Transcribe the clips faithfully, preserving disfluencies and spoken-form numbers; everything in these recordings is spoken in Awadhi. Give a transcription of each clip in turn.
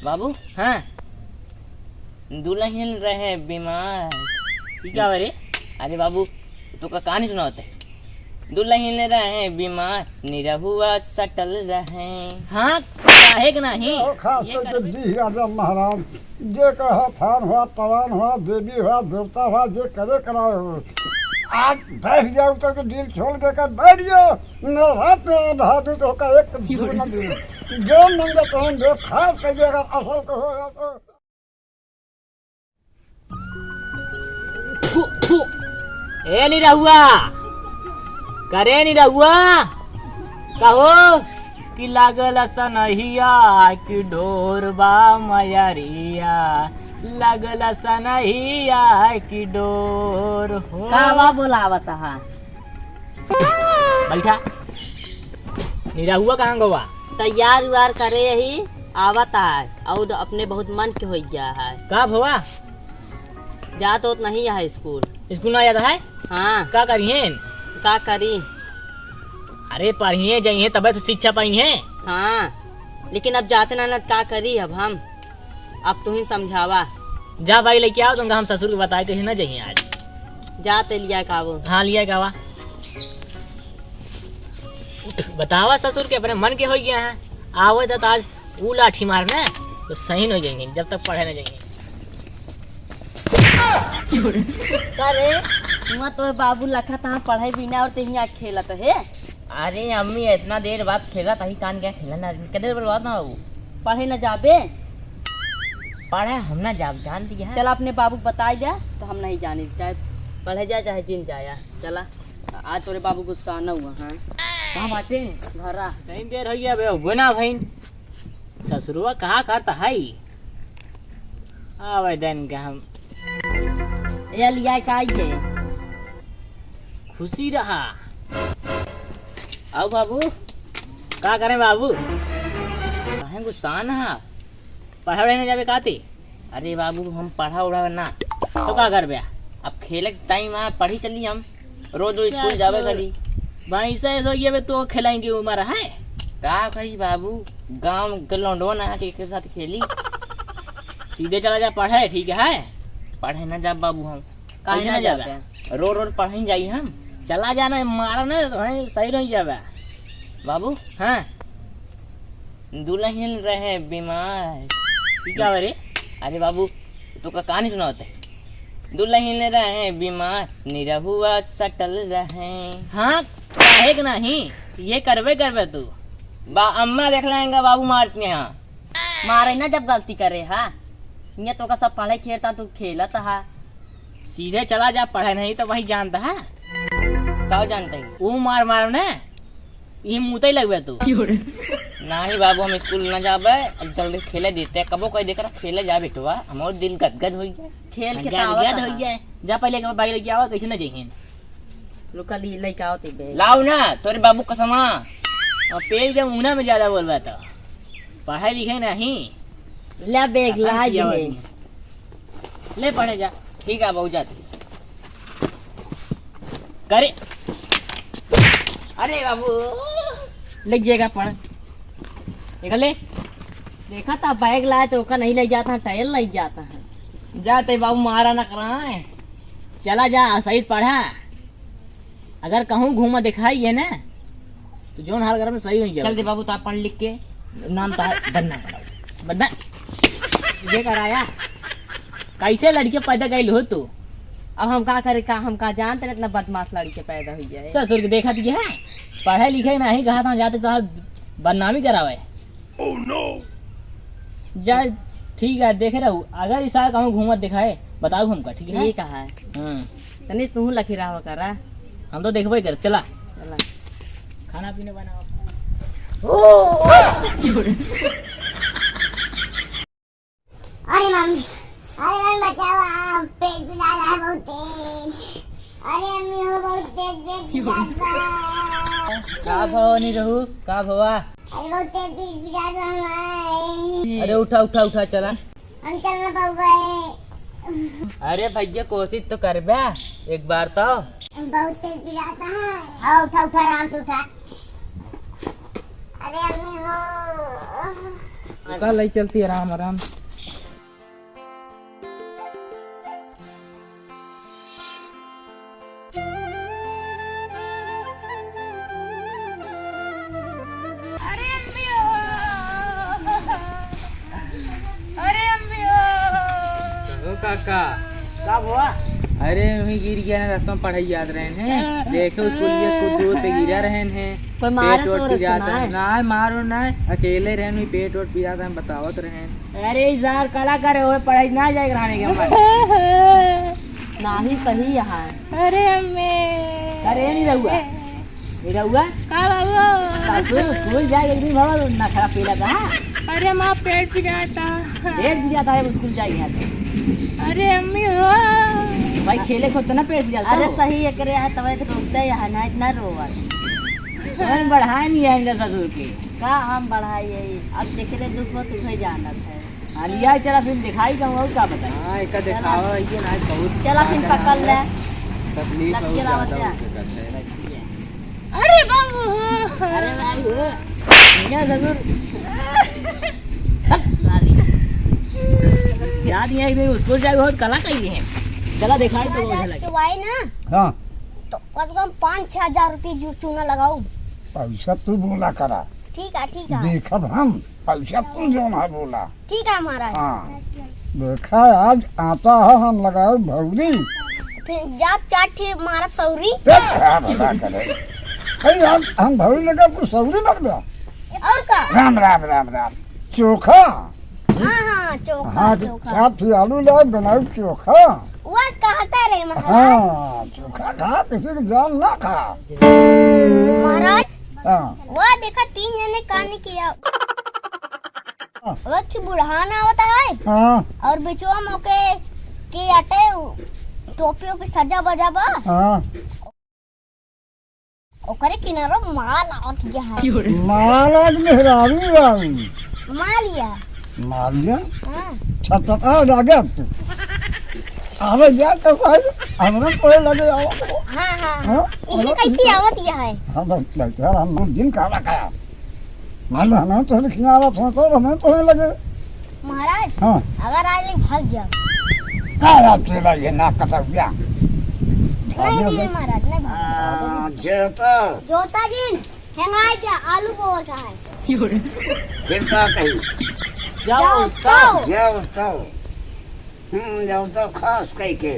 बाबू। हाँ। दुलहिन रहे बीमार। ई का बा रे? अरे बाबू, तोका कहानी सुनावत है। दुलहिन रहे बीमार, निरहुआ सटल रहे। हाँ, काहे के नाही? ओ, खास ये करके कर- जी राजा महाराज, जे कहा थान हुआ, परान हुआ, देवी हुआ, देवता हुआ, जे करे कराए हो, आज बैठ जाओ तो डील छोड़ के कर बैठ जाओ। न रात में आधा दूध होकर एक दूध न दे। जो मंगे तौन दे, खास कर दे, अगर असल को होगा तो। थू, थू। ए निरहुआ, करे निरहुआ, कहो कि लागल सनहिया कि डोर बा मयरिया, लागल सनहिया कि डोर हो। का बा बोलावत हा? बैठा। निरहुआ कहाँ गवा? तैयार उयार करे यही आवत है, और अपने बहुत मन के हो गया है। का भवा? जात होत नहीं है स्कूल। स्कूल ना जात है? हाँ। का करिहें? का करी? अरे पढ़िए जाइए तबे तो शिक्षा पाइए। हाँ, लेकिन अब जाते ना, ना का करी अब हम? अब तू ही समझावा। जा भाई लेके आओ, तुमका हम ससुर के बताए कैसे ना जाइए आज। जा ते लिया का वो। हाँ, लिया का वा। बतावा ससुर के अपने मन के हो गया है। आवे तो आज ऊ लाठी मारने तो सही न जाइए जब तक पढ़े न जाइए। का रे, हुआं तो बाबू लखा तहाँ पढ़े भी ना और ते हियां खेलत है। अरे अम्मी, इतना देर बाद खेला तही कान क्या खेला ना, कितने देर बाद ना बाबू? पढ़े ना जाबे? पढ़े हम ना जाब, जान दिया। चल अपने बाबू को बताई दे, तो हम नहीं जाने, चाहे पढ़े जाए चाहे जिन जाया। चला, आज तोरे बाबू गुस्सा ना हुआ, हाँ? कहाँ बाटे? घरा। कहीं देर हो गया बे, हुए ना भाई। ससुरवा कहाँ करता है? आवे दन के हम। ए लिया का ये? खुशी रहा। आओ बाबू। का करें बाबू? काहे गुस्सान हा? पढ़ा उढ़े न जाबे काती? अरे बाबू, हम पढ़ा उढ़ा ना। तो का करबे? अब खेले के टाइम आ, पढ़ी चली हम। रोज रोज स्कूल जाबे करी। भैंसा ऐसा ये बे तो खेलाएंगे उम्र है। का कही बाबू, गांव के लौंडवा ना के, के साथ खेली। सीधे चला जा पढ़े, ठीक है? पढ़े ना जा बाबू हम। काहे कैसे ना ना जाबे? जाबे? रोज रोज पढ़े जाई हम। चला जाना, मारा ना, तो है, सही नहीं जाबे। बाबू। हाँ। दुलहिन रहे बीमार। ई का बा रे? अरे बाबू, तोका कहानी सुनावत है। दुलहिन रहे बीमार, निरहुआ सटल रहे। हाँ, काहे के नाही? ये करबे करबे तू। बा अम्मा देख लेंगे बाबू मारती हैं। मारे ना जब गलती करे हा। ये तोका सब पढ़े खेलता तू खेलत हा। सीधे चला जा पढ़े नहीं तो वही जानता है। का जानता है? ऊ मार मार ना। ई मुतई लगबे तू। नाही बाबू, हम स्कूल ना जाबे, अब जल्दी खेले देते। कबो कह देकर खेले जा बेटवा, हमार दिल गदगद हो जाए। खेल के गदगद हो जाए। जा पहले एक बार बाइक लेके आवा, कैसे ना जइहें। रुका ली, लेके आओ ते बे। लाओ ना, तोरे बाबू कसमा। और पेल जब ऊना में ज्यादा बोलबा तो पढ़ाई लिखाई नहीं। ले बैग ला दे। ले पढ़े जा। ठीक है बाबू, जाते। करे। अरे बाबू। ले जाएगा पढ़। निकल ले। देखा था बैग लाए तो ओका नहीं ले जाता, टायर ले जाता है। जाते बाबू, मारा ना कराए। चला जा, सही से पढ़ा। अगर कहूँ घूमा दिखाई है ना, तो जौन हाल करब सही हो जाए। चल दे बाबू, ता पढ़ लिख के नाम ता बदनाम कराओ। बदनाम? ये कराया? कैसे लड़के पैदा कैल हो तू? अब हम का करे, का हम का जानते इतना बदमाश लड़के पैदा हो जाए। ससुर के देखा दिया है, पढ़े लिखे नहीं कहा था, जाते तो बदनामी करावे। Oh no! जा, ठीक है, देखे रहू, अगर इस साल कहूँ घूमत दिखाए, बताऊ हमका, ठीक है? ठीक है। हाँ। तनी तू लखी रहा करा। हम तो देखबे कर, चला। चला। खाना पीने बनाओ। अरे मम्मी, अरे मम्मी बचावा, पेट पिरात है बहुत तेज। अरे मम्मी हो बहुत तेज पेट पिरात बा। का भवा नहीं रहू, का भवा? अरे बहुत तेज पेट पिरात बा हमारे। अरे उठा, उठा, उठा, चला। हम चल ना पाऊंगा। अरे भैया कोशिश तो करबे एक बार तो। बहुत तेज पिरात है। हाँ, उठा, उठा, आराम से उठा। अरे मम्मी हो। का लई चलती आराम आराम। अरे अम्मी हो, अरे अम्मी हो। ओ काका। का हुआ? अरे वही गिर गया ना, रास्ता में पढ़ाई याद रहन है। देखे स्कूल के कुछ दूर पे गिरा रहन है। कोई मारे पेट वोट सोरे से पिरात ना है। है। ना, मारो ना, अकेले रहन, वही पेट वोट पिरात है, हम बतावत रहन। अरे यार, कला करे हुए पढ़ाई ना जाए रहने के हमारे। नाही सही यहाँ। अरे अम्मे। अरे नहीं रहुआ। ए रउआ? का बाबू? सासू, स्कूल जाए एक दिन भर नखरा पेला था। अरे माँ, पेट पिराता। पेट पिराता है, स्कूल जाए यहाँ से। अरे अम्मी हो। भाई खेले को तो ना पेट पिराता अरे हो। सही एकरे है, तबे तो रोकते यहाँ ना, इतना रोवा। तुमने बढ़ाए नहीं है इनका ससुर के। का हम बढ़ाई है? अब जेकरे दुख हो तुहे जानत है। हाँ, लिया चला फिर दिखाई कहूँ और का बताई। हाँ, एका चला। दिखावा, ये ना बहुत चला फिर पकड़ ले। तकलीफ लग बहुत चला ज्यादा बच्चा। हो सकत है। अरे बाबू। अरे बाबू। यहाँ जरूर। याद नहीं आई, स्कूल जाए बहुत कला कही है। चला दिखाई तो बहुत लगे। तो भाई ना। हाँ। तो कम से कम पाँच छह हजार रुपये जो चूना लगाओ। पैसा तू बोला करा। ठीक है, ठीक है। देखब हम, पैसा तू जौन है बोला। ठीक है महाराज। हाँ। देखा, आज आता है हम लगाओ भौरी। फिर जाब चार ठे मारब सौरी। चुप, हाँ, भला करे। अरे यार, हम भौरी लगा कुछ सौरी मत बा। और का? राम, राम, राम, राम। चोखा। हाँ, हाँ, चोखा, हाँ, तो चोखा। चार ठे आलू लाओ, बनाओ चोखा। वह कहता रे महाराज। हाँ, चोखा खा, किसी की जान ना खा। महाराज, हाँ। वह देखा तीन जने कान किया। हाँ। वो की बुढ़ान आवत है। हाँ। और बिचवा में ओके के अटे टोपी ओपी सजा बजा बा। हाँ। ओकरे किनारो माल आवत है। माल आज मेहरारू बाबू। मालिया। मालिया? हाँ। छटपटा लागे अब तू। आवे जा तो भाई, हमरा कोई लगे आवत हो। हाँ, हाँ, हाँ। हाँ? इही कहती आवत है। हाँ, बस, बस, यार, हम लोग दिन का रखा। मान लो, हमें तो लिखने वाला था, तो हमें तो लगे। महाराज, हाँ। अगर आज एक भाग जाओ। का यार तेरा ये नाक कटा गया? नहीं, नहीं, महाराज, नहीं भाग। हाँ, जोता। जोता जिन, हेंगाई क्या, आलू बोवत है। फिर का कही? जाओ, जाओ, जाओ। जाओ, जाओ। हम्म, जाओ तो खास कह के।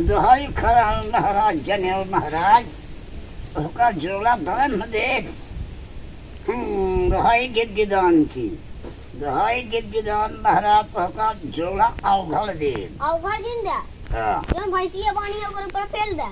दुहाई खरान महाराज, जनेऊ महाराज, ओका जोड़ा बांध दे। हम्म, दुहाई गिदगिदान की, दुहाई गिदगिदान महाराज, ओका जोड़ा अवघड़ दे। अवघड़ जिन दे? हाँ। जौन भैंसिया बानी ओकर ऊपर फेल दे।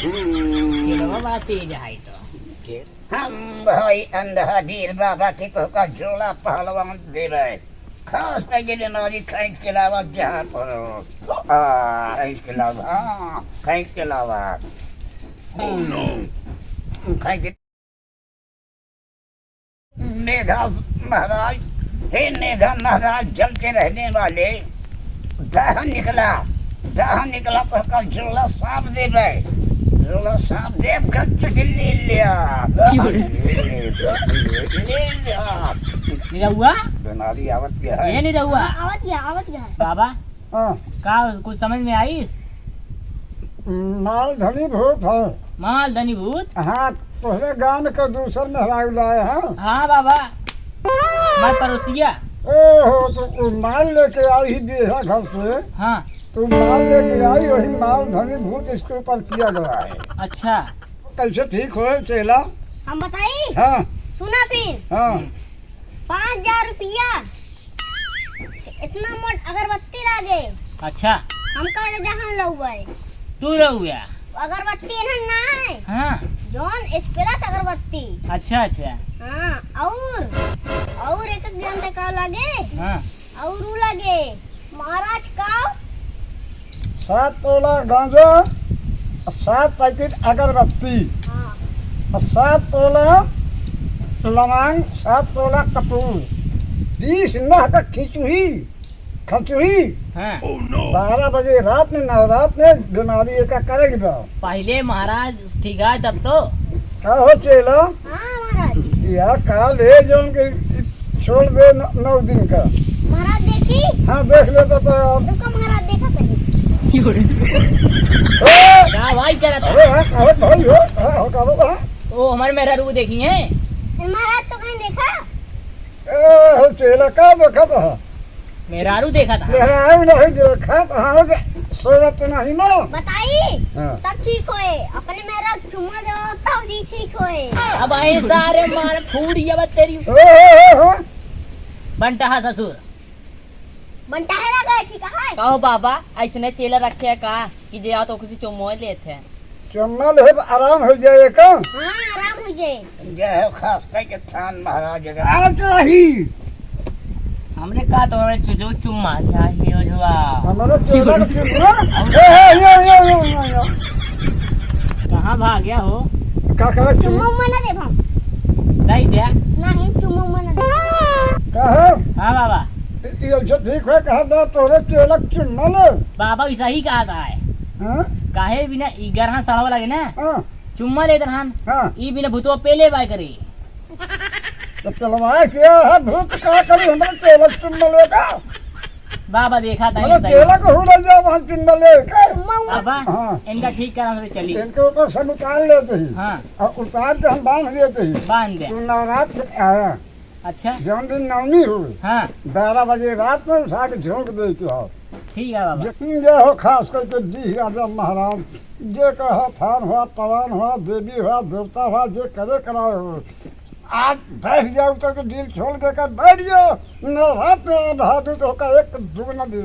हम्म। चिड़वा बड़ा तेज है तो। हम भाई अंधा वीर बाबा की तोहका जोड़ा पहलवान देवे। खास करके बीमारी खैंच के लावा जहाँ पर हो। आ, खैंच के लावा, हाँ, खैंच के लावा। Oh no। खैंच के मेघा महाराज, हे मेघा महाराज, जल के रहने वाले, बाहर निकला, बाहर निकला तो का झोला साफ देबे, झोला साफ देब, गच्च से ले लिया। क्यों रे? ले लिया। निरहुआ? बीमारी आवत के है। ए निरहुआ? आवत गया, आवत गया। बाबा? हाँ। का कुछ समझ में आइस? माल धनी भूत है। माल धनी भूत? हाँ, तोहरे गांव में का दूसर मेहरारू लाए हैं? हाँ बाबा, मैं पड़ोसिया। ओहो, तो वो माल लेके आई ही बेहा घर से। हाँ। तो माल लेके आई, वही माल धनी भूत इसके ऊपर किया गया है। अच्छा। कैसे ठीक होए चेला? हम बताई? हाँ। सुना फिर। हाँ। पाँच हजार रुपया। इतना मोट अगरबत्ती लागे। अच्छा। हमका ले जहाँ लउआ है। तू लउआ? अगरबत्ती एनहन ना है। हाँ। जौन स्प्लेश अगरबत्ती। अच्छा, अच्छा। हाँ, और, और एक एक जन का लागे। हाँ। और ऊ लागे। महाराज का? सात तोला गांजा, सात पैकेट अगरबत्ती, हाँ। सात तोला लवांग, सात तोला कपूर, बीस नह का खिचुही, खचुही। हाँ। बारह बजे रात में, नवरात में बीमारी एका करेगी बा। पहले महाराज ठीक है तब तो। का हो चेला? हाँ महाराज। या काल है जौन के छोड़ दे न-, नौ दिन का। महाराज देखी? हाँ, देख लेता तो। रुको महाराज, देखा सही। ए! का भाई करत है? अरे हाँ, अरे भाई हो, हाँ, हो, का बोला? ओ, हमारे मेहरारू देखी हैं? महाराज तो कहीं देखा? ए, हो चेला का देखा था? मेहरारू देखा था। मेहरारू नहीं देखा, कहाँ से? सोवत तो नहीं ना। बताई, हाँ। सब ठीक होए। अपने मेहरारू चुम्मा देवा, तब भी ठीक होए। अब ऐसा रे मार फूट गया बा तेरी। ओ, हो, हो, हो। बंटा है ससुर। बंटा है ना गए, ठीक है? कहो बाबा, ऐसने चेला रखे है का कि जे आओ तो किसी चुम्मो लेते हैं? चुम्मा लेब आराम हो जाए का? हाँ, आराम हो जाए। जय हो खास करके थान महाराज का। आ जाही। हमरे का तो हमरे चुजो चुम्मा चाहिए, ओझवा। हमरे चेला का चुम्मा? ए, ए, यो, यो, यो, यो, यो। कहाँ भाग गया हो? का कहा चुम्मा? चुम्मा उम्मा ना देब हम। दई दे। नहीं, चुम्मा उम्मा ना देब। कहा? हाँ बाबा। ये, ये सब ठीक है, कहा था तोरे चेला का चुम्मा ले। बाबा, ई सही कहा था है। हाँ? काहे बिना ई गरहा सड़वा लगे ना? हाँ। चुम्मा लेत रहन। हाँ। ई बिना भूतवा पेले बाय करे। तो चलवाए क्या है? भूत का करी, हमरा चेला चुम्मा लेगा? बाबा देखा था मतलब ई सही। चेला को हुला जाओ, वहाँ चुम्मा लेके। चुम्मा हुआ। बाबा, हाँ। इनका ठीक करा, हम चली। इनके ऊपर से उतार लेते ही। हाँ। और उतार के हम बांध देते ही। बांध दे। तू नवरात्र में आया। अच्छा। जौन दिन नवमी हुई, हाँ। बारह बजे रात में उठा के झोंक दे के आओ। ठीक है बाबा। जितनी जय हो खास करके डीह राजा महाराज, जे कहा थान हुआ, परान हुआ, देवी हुआ, देवता हुआ, जे करे कराए हो, आज बैठ जाओ तो के डील छोड़ देकर बैठ जाओ। नवरात्र में बहादुर तो का एक दुगना दे,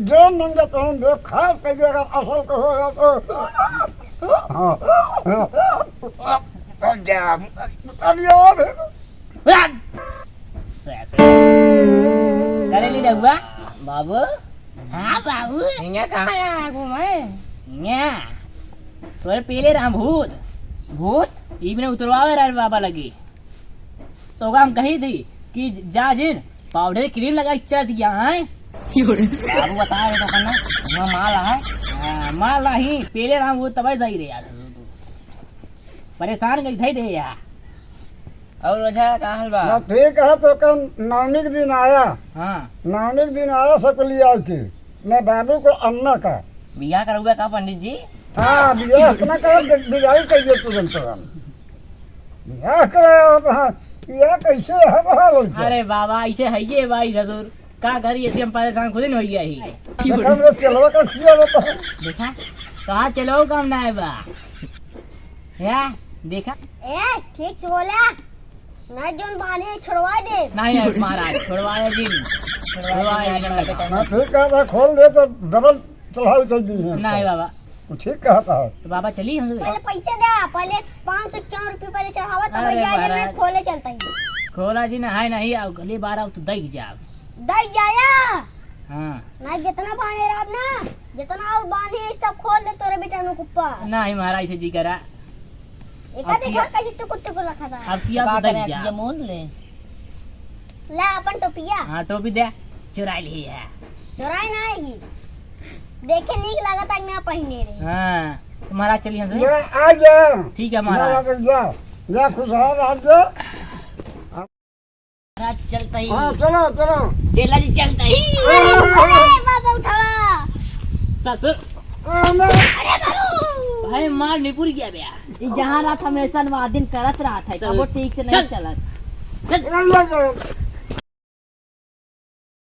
जो मंगे तो हम दे, खास करके अगर असल को हो तो, हाँ, हाँ, जा, उतर जाओ फिर। करेली रहुआ? बाबू। हाँ बाबू। हियाँ कहाँ आया है घूमे? हियाँ। तोरे पेले रहा भूत। भूत? ई बिना उतरवावे रहे बाबा लगी। तो हम कही थी कि जा जिन पाउडर क्रीम लगा चल दिया है। बाबू बता रहे तो करना, वहाँ माल है। हाँ, माल नहीं, पेले रहा भूत तबे सही रे यार। परेशान कई धई दे यार। और ओझा, का हाल बा? ना, ठीक है, तो कल नवमी के दिन आया। हाँ। नवमी के दिन आया, सब लिया के। मैं बाबू को अन्ना का। बियाह करौबे का पंडित जी? हाँ, बियाह अपना कर, बि-, बिदाई कर दिए तुरंत हम। बियाह कराया होता है, बियाह कैसे है, बहाल हो गया। अरे बाबा, ऐसे है ये भाई ससुर। का करी, ऐसे हम परेशान खुद ही हो गया ही। देखा, मेरे चेलवा का किया होता है। देखा, कहाँ चेलवा काम ना है बा। या, देखा। ए, ठीक से बोला। ना जोन बांधे छोड़वा दे। नहीं, नहीं, महाराज, छोड़वाया जी। छोड़वाया जी, नहीं, नहीं, नहीं। हाँ, ठीक कहा था, खोल दे तो डबल चढ़ाई कर दी है। नहीं बाबा। वो ठीक कहा था। तो बाबा चली हम। पहले पैसे दे, पहले पाँच सौ इक्यावन रुपये पहले चढ़ावा, तब अरे जाए महाराज। मैं खोले चलता ही। खोला जी, ना है नहीं, आओ, अगली बार आओ तो दई जाओ। दई जाया। हाँ। ना जितना बांधे रहा ना, जितना और बांधे, सब खोल दे तोरे बेटा नु कुप्पा। नहीं महाराज, ऐसे जी करा। एका अब देखा किया, कैसे टुकुर टुकुर रखा था। अब किया तो का दई करे, जा। ये मोल ले। ला अपन टोपिया। हाँ, टोपी दे। चुराई ली है। चुराई ना ही। देखे नीक लागत है ना पहिने रे। हाँ, तो महाराज चली हम। जा, आ जा। ठीक है महाराज। जा, जा, जा, खुशहाल रह जा। महाराज चलता ही। हाँ, चलो, चलो। चेला जी चलता ही। अरे, अरे, बाबा उठावा। ससुर। अरे, अरे बाबू। भाई मार निपुर गया बे। ई जहाँ रहत हमेशा नवा दिन करत रहत है, ससुर। कबो ठीक से नहीं चल। चलत। चल। चल, चल, चल।